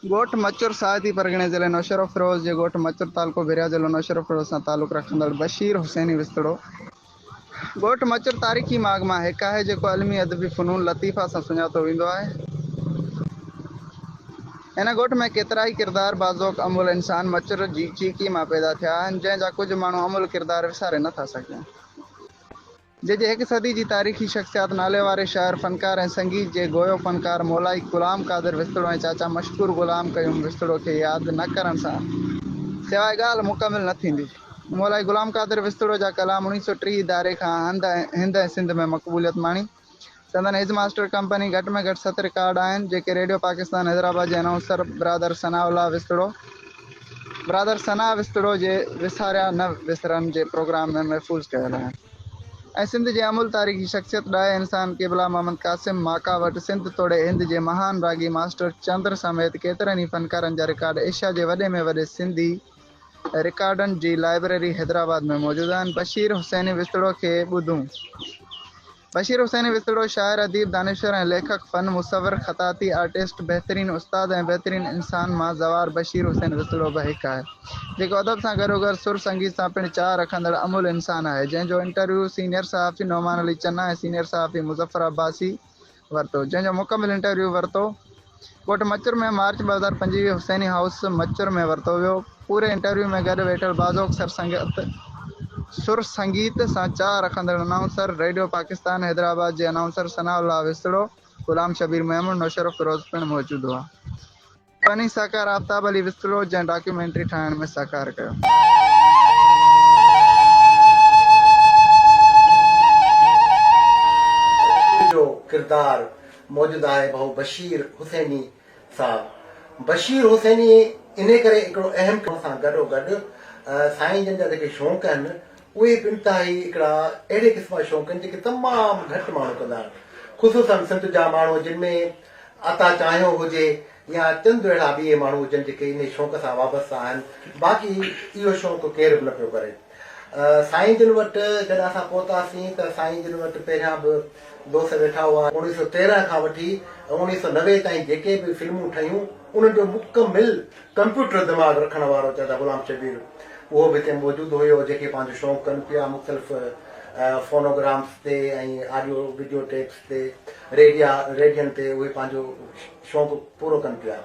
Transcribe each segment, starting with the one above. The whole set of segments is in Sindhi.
ڳوٺ مچر ساهتي پرڳڻي ضلعي نوشهروفيروز جي ڳوٺ مچر تعلقو ڀريا ضلعو نوشهروفيروز سان تعلق رکندڙ بشير حسيني وسطڙو ڳوٺ مچر تاريخي ماڳ مان هڪ آهي جيڪو علمي ادبي فنون لطيفه سان سڃاتو ويندو آهي. هن ڳوٺ ۾ ڪيترائي ڪردار باذوق املهه انسان مچر جي چيڪي مان پيدا ٿيا آهن جنهن جا ڪجهه ماڻهو املهه ڪردار وساري نه ٿا سگهن. جنهن جي هڪ صدي جي تاريخي شخصيات ناليواري شاعر، فنڪار ۽ سنگيت جي گويو فنڪار مولائي غلام قادر وسطڙو ۽ چاچا مشڪور غلام قيوم وسطڙو کي ياد نه ڪرڻ سان سواء ڳالهه مڪمل نه ٿيندي. مولائي غلام قادر وسطڙو جا ڪلام 1930 ڌاري کان هند ۽ سنڌ ۾ مقبوليت ماڻي. سندن his master company گهٽ ۾ گهٽ ست رڪارڊ آهن، جيڪي ريڊيو پاڪستان حيدرآباد جي انائونسر برادر ثناء الله وسطڙو برادر ثناء وسطڙو جي وساريا نه وسرن جي پروگرام ۾ محفوظ ڪيل آهن ۽ سنڌ جي املهه تاريخي شخصيت ڏاهي انسان قبلا محمد قاسم ماڪا وٽ سنڌ توڙي هند جي مهان راڳي ماسٽر چندر سميت ڪيترن ئي فنڪارن جا رڪارڊ ايشيا جي وڏي ۾ وڏي سنڌي رڪارڊن جي لائبريري حيدرآباد ۾ موجود آهن بشير حسيني وسطڙو کي ٻڌون. بشير حسيني وسطڙو شاعر، اديب، دانشور ۽ ليکڪ، فن مصور، خطاطي، آرٽسٽ، بهترين استاد ۽ بهترين انسان مان زوار بشير حسين وسطڙو به هڪ آهي، جيڪو ادب سان گڏوگڏ سر سنگيت سان پڻ چاهه رکندڙ املهه انسان آهي، جنهن جو انٽرويو سينيئر صحافي نعمان علي چنا ۽ سينيئر صحافي مظفر عباسي ورتو، جنهن جو مڪمل انٽرويو ورتو. ڳوٺ مچر ۾ مارچ 2025 حسيني هائوس مچر ۾ ورتو ويو. پوري انٽرويو ۾ گڏ ويٺل باذوق سر سر سنگيت سان چاهه رکندڙ انائونسر ريڊيو پاڪستان حيدرآباد جي انائونسر ثناء الله وسطڙو، غلام شبير ميمڻ، نوشهروفيروز پڻ موجود هئا. فني سهڪار آفتاب علي وسطڙو جنهن ڊاڪيومينٽري ٺاهڻ ۾ سهڪار ڪيو. جو ڪردار موجود آهي ڀائو بشير حسيني صاحب. بشير حسيني انهي ڪري هڪڙو اهم ڪم سان گڏو گڏ سائين جن جا جيڪي شوق آهن اهي به انتهائي هڪڙا اهڙي قسم جا شوق آهن جيڪي تمام گهٽ ماڻهو ڪندا آهن خصوصا سنڌ جا ماڻهو جن ۾ عطا چانهيو هجي يا چند اهڙا به ماڻهو هجن جيڪي انهي شوق سان وابسته آهن باقي اهو شوق ڪير به نه پيو ڪري. سائين جن وٽ جڏهن اسان پهتاسين ته سائين جن وٽ پهريان به دوست ويٺا هئا. 1913 کان وٺي 1990 تائين جيڪي به فلمون ٺهيون انهن جو مڪمل ڪمپيوٽر دماغ رکڻ وارو چاچا غلام شبير اهو به هتي موجود هيو جيڪي پنهنجو شوق ڪن پيا مختلف فونوگرامس تي ۽ آڊيو وڊيو ٽيپس تي ريڊيا ريڊين تي اهي پنهنجو شوق پورو ڪن پيا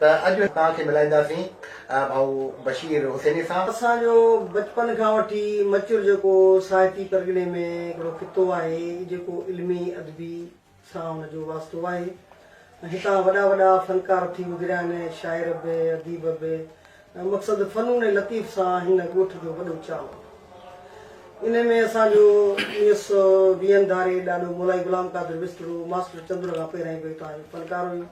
ته اڄ توهان کي ملائينداسين ڀائو بشير حسيني سان. اسان جو بچپن کان وٺي مچر جيڪو ساهتي پرڳڻي ۾ هڪڙو خطو آهي جيڪو علمي ادبي سان ان جو واسطو آهي ۽ هتان وڏا وڏا فنڪار ٿي گذريا آهن شاعر به اديب به مقصد فنون لطيف سان هن ڳوٺ جو وڏو چاهه هو. انهي ۾ اسان جو اڻويهه سؤ ويهن ڌاري ڏاڏو مولائي غلام قادر وسطڙو ماسٽر چندر کان پهريائين به هتان جو فنڪار هيو.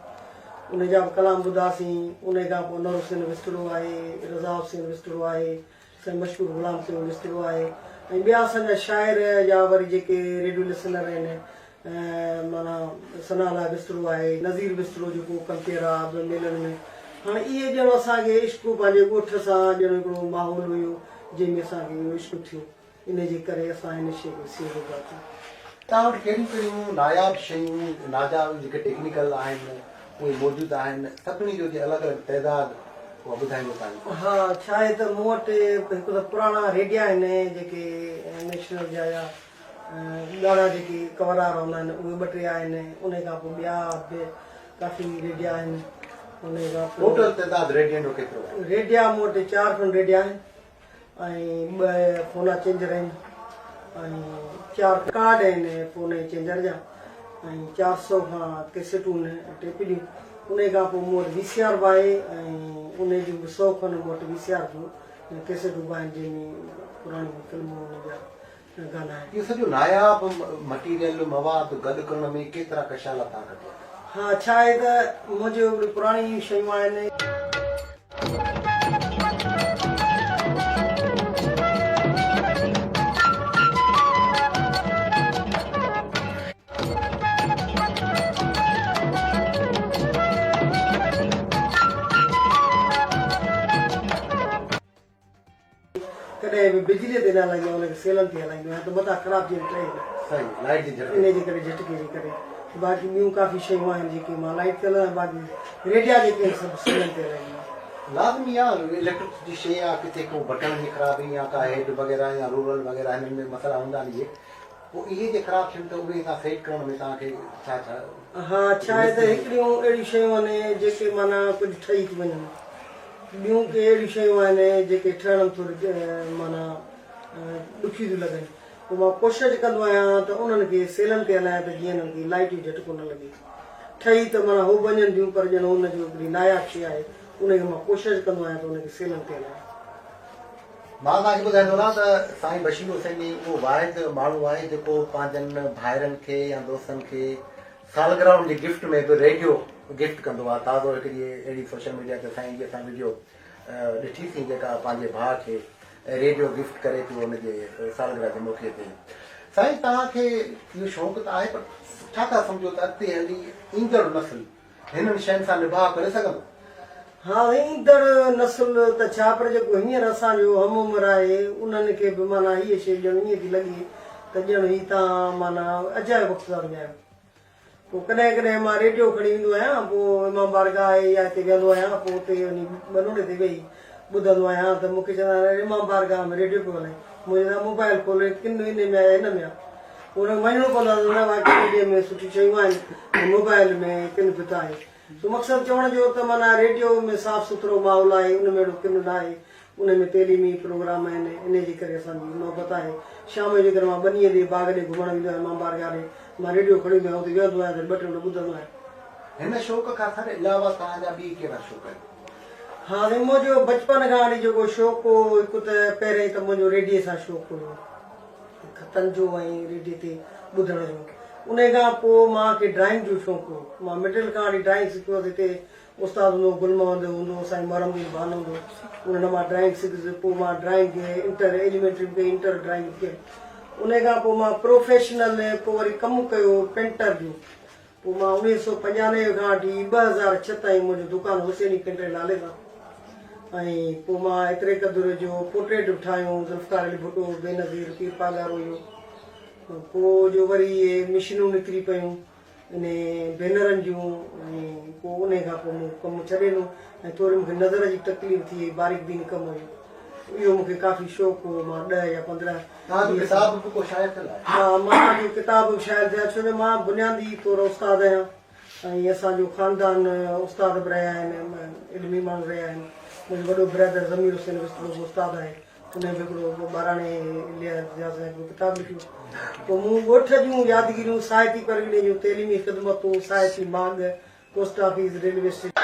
انهي جا به ڪلام ٻڌاسين. انهي کان پوء انور حسين وسطڙو آهي، رضا حسين وسطڙو آهي، سائين مشڪور غلام قيوم وسطڙو آهي ۽ ٻيا اسان جا شاعر يا وري جيڪي ريڊيو لسنر آهن معنيٰ ثناء الله وسطڙو آهي، نذير وسطڙو جيڪو ڪمپيئر آ به ميلن ۾. هاڻي اهي ڄڻ اسان کي عشق پنهنجي ڳوٺ سان ڄڻ هڪڙو ماحول هيو جنهن ۾ اسان کي اهو عشق ٿيو انهي جي ڪري اسان هن شيء کي سينو پيا اچون. توهان وٽ ڪهڙيون ڪهڙيون ناياب شيون ناجاب جيڪي ٽيڪنيڪل آهن اهي موجود آهن سڀني جو جي الڳ الڳ تعداد اها ٻڌائيندو توهان جي. ها ڇا آهي ته مون وٽ هڪ ته پراڻا ريڊيا آهن جيڪي نيشنل جا يا ڳاڙها جيڪي ڪور وارا هوندا آهن اهي ٻه ٽي آهن انهي کان پوء ٻيا به ڪافي ريڊيا آهن انهي کان پوء ٽوٽل تعداد ريڊين جو ڪيترو آهي؟ ريڊيا مون وٽ چار کن ريڊيا آهن ۽ ٻه فونا چينجر آهن ۽ چار ڪارڊ آهن فون ۽ چينجر جا ۽ 400 کان ڪيسيٽون ٽيپ جون انهي کان پوء مون وٽ وي سي آر به آهي ۽ انهي جون به 100 کن مون وٽ وي سي آر جون ڪيسيٽون به آهن جنهن ۾ پراڻيون فلمون انهن جا گانا آهن. اهو سڄو ناياب مٽيريل، مواد، گڏ ڪرڻ ۾ ڪيترا ڪشالا توهان ڪڍيا؟ ها ڇا آهي ته منهنجي اهڙيون پراڻيون شيون آهن. ڪڏهن به بجليء تي نه هلائيندو آهيان، ان کي سيلن تي هلائيندو آهيان ته متان خراب ٿي وڃي ٽهي نه. صحيح لائيٽ جي جهٽڪي. انهيء جي ڪري جهٽڪي جي ڪري باقي ٻيون ڪافي شيون آهن جيڪي مان لائيٽ تي هلايان باقي ريڊيا جيڪي آهن سڀ سيلن تي هلائيندو آهيان. لازمي آ اليڪٽرڪ جي شيء آ ڪٿي ڪو بٽڻ جي خرابي يا ڪا هيڊ وغيره يا رولر وغيره هنن ۾ مسئلا هوندا آهن اهي پوء اهي جي خراب ٿين ته اهي توهان سيٽ ڪرڻ ۾ توهان کي ڇا ڇا. ها ڇا آهي ته هڪڙيون اهڙيون شيون آهن جيڪي معنيٰ ڪجهه ٺهي ٿيون وڃن ٻيون ڪي اهڙيون شيون آهن جيڪي ٺهڻ ۾ ٿوري معنيٰ ڏکيون ٿيون لڳن پوء مان ڪوشش ڪندو آهيان ته انهن کي سيلن تي هلايان ته جيئن انهن کي لائيٽ جو جهٽڪو نه لڳي. ٺهي ته معنيٰ هو وڃن ٿيون پر ڄڻ ان جو هڪڙي ناياب شيء آهي ان کي مان ڪوشش ڪندو آهيان ته ان کي سيلن تي هلايان. مان توهان کي ٻڌائيندو هلان ته سائين بشير حسيني اهو واحد ماڻهو آهي جيڪو پنهنجن ڀائرن کي يا دوستن کي سالگرهن جي گفٽ ۾ به ريڊيو گفٽ ڪندو آهي. تازو هڪڙي اهڙي سوشل ميڊيا تي سائين جي اسان وڊيو ڏٺي سين جيڪا پنهنجي ڀاء کي ريڊيو گفٽ ڪري پيو ان جي سالگرهه جي موقعي تي. سائين توهان کي اهو شوق ته آهي پر ڇا ٿا سمجهو ته اڳتي هلي ايندڙ نسل هنن شين سان نڀاء ڪري سگهندو؟ ها ايندڙ نسل ته ڇا پر جيڪو هينئر اسان جو هم عمر آهي انهن کي به معنيٰ هيء شيء ڄڻ ائين ٿي لڳي ته ڄڻ هي توهان معنيٰ اجايو وقت ٿا وڃايو. پوء ڪڏهن ڪڏهن مان ريڊيو کڻي ويندو آهيان، پوء امام بارگاهه آهي يا هتي ويهندو آهيان، پوء اتي وڃي ٻنوڙي تي ويهي ٻڌندو آهيان ته مون کي چوندا آهن اڙي امام بارگاهه ۾ ريڊيو پيو هلائين. مون چوندو آهيان موبائل کول ڪن انهي ۾ آهي هن ۾ آهي. پوء انهن کي مڃڻو پوندو آهي ته نه واقعي ريڊيي ۾ سٺيون شيون آهن ۽ موبائل ۾ ڪن به ته آهي. سو مقصد چوڻ جو ته معنيٰ ريڊيو ۾ صاف سٿرو ماحول آهي، ان ۾ اهڙو ڪن نه آهي. انهي ۾ تعليمي پروگرام آهن، انهي جي ڪري اسان جي محبت آهي. شام جو جيڪڏهن مان ٻنيء ڏي، باغ ڏي گهمڻ ويندو آهيان، امام بارگاهه ڏي، مان ريڊيو کڻي ويندو آهيان، اتي ويهندو آهيان ته ٻه ٽي منٽ ٻڌندو آهيان. هن شوق کان سر علاوه توهان جا ٻي ڪهڙا شوق آهن؟ ها سائين منهنجو بچپن کان وٺي جيڪو شوق هو، هڪ ته پهرئين ته منهنجو ريڊيي سان شوق هيو، خطن جو ۽ ريڊيي تي ٻڌڻ جو. انهي کان پوء مان کي ڊرائنگ جو شوق هو. مان مڊل کان وٺي ڊرائنگ سکيو هوس، هتي استاد هوندو هو گل محمد هوندو هو سائين محرم دين ڀان هوندو هو انهن مان ڊرائنگ سکيس پوء مان ڊرائنگ انٽر ايليمينٽري به ڪئي انٽر ڊرائنگ به ڪئي انهي کان پوء مان پروفيشنل پوء وري ڪم ڪيو پينٽر جو پوء مان اوڻيهه سو پنجانوي کان وٺي 2006 تائين منهنجو دڪان حسيني پينٽر جي نالي سان ۽ پوء مان ايتري قدر جو پورٽريٽ به ٺاهيون ذوالفقار علي ڀٽو بينظير پير پاڳارو جو پوء جو وري اهي مشينون نڪري پيون انهي بينرن جون ۽ پوء انهي کان پوء مون ڪم ڇڏي ڏنو ۽ ٿوري مون کي نظر جي تڪليف ٿي وئي باريڪ بين ڪم هيو اهو مون کي ڪافي شوق هو مان ڏهه يا 15 توهان جو ڪتاب به ڪو شايع ٿيل آهي؟ ها مان جو ڪتاب به شايع ٿيل آهي ڇو جو مان بنيادي طور استاد آهيان ۽ اسان جو خاندان استاد به رهيا آهن علمي ماڻهو رهيا آهن منهنجو وڏو برادر ضمير حسين وسطڙو به استاد آهي انهيء به هڪڙو ٻاراڻي لحاظ سان هڪڙو ڪتاب لکيو. پوء مون ڳوٺ جون يادگيريون، ساهتي پرڳڻي جون تعليمي خدمتون، ساهتي ماڳ، پوسٽ آفيس، ريلوي اسٽيشن،